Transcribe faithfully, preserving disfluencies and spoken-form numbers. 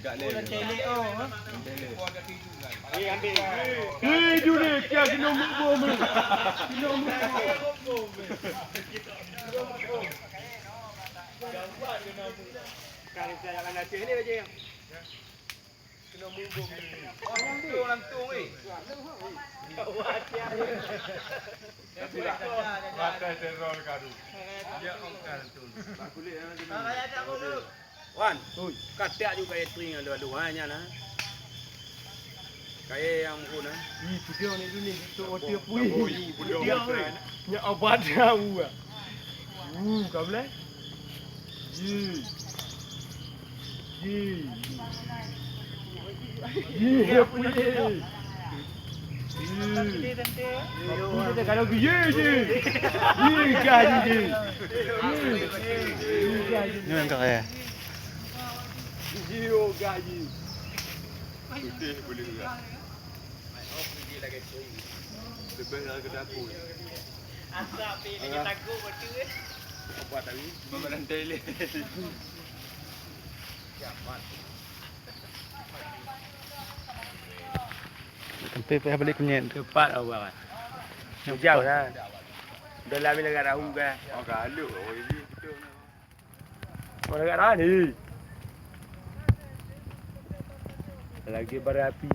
Cak lé. Ulang cek lé, oh. Cek lé. Eh, ambil. Eh, juli, kia kena mukbom. Kena mukbom. Kalau saya akan latih ni, Bajing. Kena mukbom ni. Langsung, langsung, weh. Tapi lah. Makai teror kadu. Dia ongkar tu. Wan, ui, katak ju kayèe tring alu-alu, ha, nyan, ha. Kayèe nyang muphom, ha. Ih, peudong ni dunia, tu otak pui. Peudong, weh. Nyak obat dah, uh. Uh, kau boleh? Ye. Ye. Ye, pui. Ye. Ye, ye. Ye, gaji, ye. Ye. Ye, gaji. Ni memang kau, ya? Ye, gaji. Putih boleh juga. Lebih dari ke dapur. Asap ni, dia takut betul, eh. Apa tadi? Cuma badan tele. Sampai payah balik kunyit. Cepat awak. Jauh dah. Dalam ni lagak rahu kan. Oh, galuk. Oh, ini betul. Oh, lagak rahu ni. Lagi bara api.